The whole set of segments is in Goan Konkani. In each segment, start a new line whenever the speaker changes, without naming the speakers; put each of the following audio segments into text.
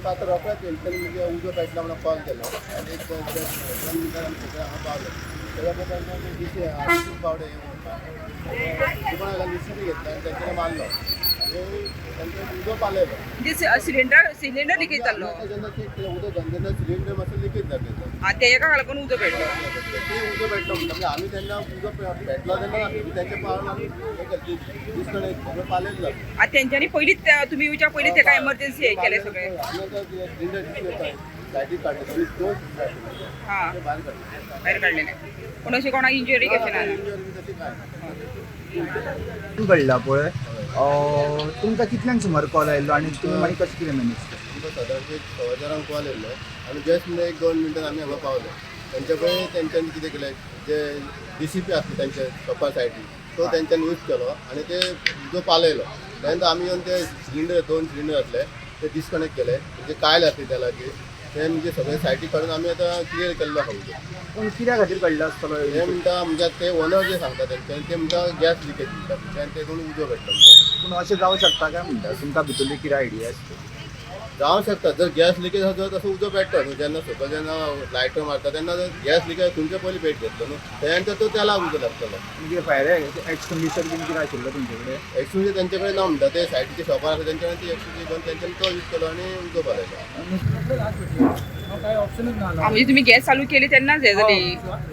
आमकां आतां रोखडेच तेंच्यांनी म्हणजे उजो पेटला म्हणून कॉल केलो आनी एक 2 मिनटान आमी सगळे हांगा पावले. तेज्या पयलीं तांकां डीसी बावडे दुकानां डीसीबी घेतला आनी तेंच्यांनी मारलो आनी तेंच्यांनी उजो पालयलो.
म्हणजे सिलिंडर सिलिंडर लिकेज जाल्लो?
जेन्ना चेक केलें उदक घालून तेन्ना सिलिंडर मातसो लिकेज जाल्लो.
आं, तेका लागून उजो पेटलो?
ते उजो पेटलो म्हणटा, म्हणजे आमी तेन्ना उजो पेटलो तेन्ना आमी तेंच्या पावल आमी हें केलें, डिस्कनेक्ट सगळें पालयलें जालें.
आं, तेंच्यांनी पयलींच तुमी येवच्या पयलीं तेका एमर्जन्सी हे केलें सगळें?
आमी आतां सिलिंडर दिसले सायडीक काडले, आमी दोन सिलिंडर आशिल्ले. ते भायर काडले.
भायर काडलेले. पूण अशें कोणाक इंजुरी कशें ना?
इंजरी बी तशी काय
घडला पळय, तुमकां कितल्यांक सुमार कॉल आयिल्लो आनी तुमी मागीर कशें कितें मॅनेज केलें?
आमकां सादारण एक 4:15 कॉल येयल्लो आनी जस्ट म्हणजे एक 2 मिनटान आमी हांगा पावले. तेंच्या पळय तेंच्यांनी कितें केलें, जे डीसीपी आसले तेंच्या शॉपा सायडीन, तो तेंच्यांनी यूज केलो आनी ते उजो पालयलो. त्यानंतर आमी येवन ते सिलिंडर, दोन सिलिंडर आसले ते डिस्कनेक्ट केले. म्हणजे कायल आसली त्या लागीं, ते म्हणजे सगळे सायडीक काडून आमी आतां क्लियर केल्लो आहा उजो.
पूण कित्या खातीर घडलो आसतलो?
हे म्हणटा, म्हणजे ते ओनर जे सांगता तेंच्यांनी, ते म्हणटा गॅस लिकेज म्हणटा आनी ते कोण उजो पेटलो म्हणटा.
पूण अशें जावं शकता काय म्हणटा? तुमकां भितरली कितें आयडिया आसतली?
जावं शकता. जर गॅस लिकेज आसा तसो उजो पेट्टा न्हू. जेन्ना सपोज जेन्ना लायटर मारता तेन्ना जर गॅस लिकेज तुमचे पयलीं पेट घेतलो न्हू, तेज्या नंतर तो त्याला उजो लागतलो.
म्हणजे फायर एक्सटिंग्विशर बीन कितें आशिल्लो तुमचे कडेन?
एक्सटिंग्विशर तेंचे कडेन ना म्हणटा. ते सायडीचे शॉपार आसा तेंचे कडेन ती एक्सटिंग्विशर घेवन तेंच्यांनी तो यूज केलो आनी उजो पालयलो.
काय ऑप्शनच ना.
आं, म्हणजे तुमी गॅस चालू केली तेन्नाच हें जाली?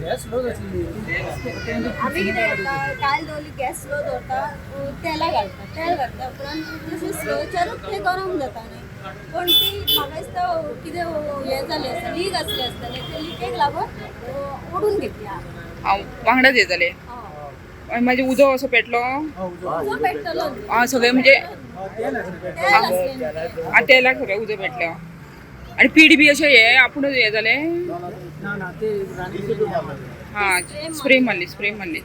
गॅस स्लो जातली.
आमी कितें करता, कायल दवरली, गॅस स्लो दवरता, तेलां घालता. तेल घातल्या उपरांत तशें स्लोचेरूच तें गरम जाता न्ही. पूण ती म्हाका दिसता कितें हें जालें आसतलें, लीक आसलें आसतलें. ते लिकेक लागून ओडून घेतली आग.
आं, वांगडाच हें जालें?
हय.
आनी मागीर उजो असो पेटलो?
उजो पेटतलो न्ही.
आं, सगळें म्हणजे
तेल आसलें.
तेल आसलें न्ही.
आं, तेलाक सगळें उजो पेटलो आनी पीठ बी अशें हे आपूण हें जालें?
ना ना, ते
डीसीपी मारलो.
हां, स्प्रे मारली, स्प्रे मारली.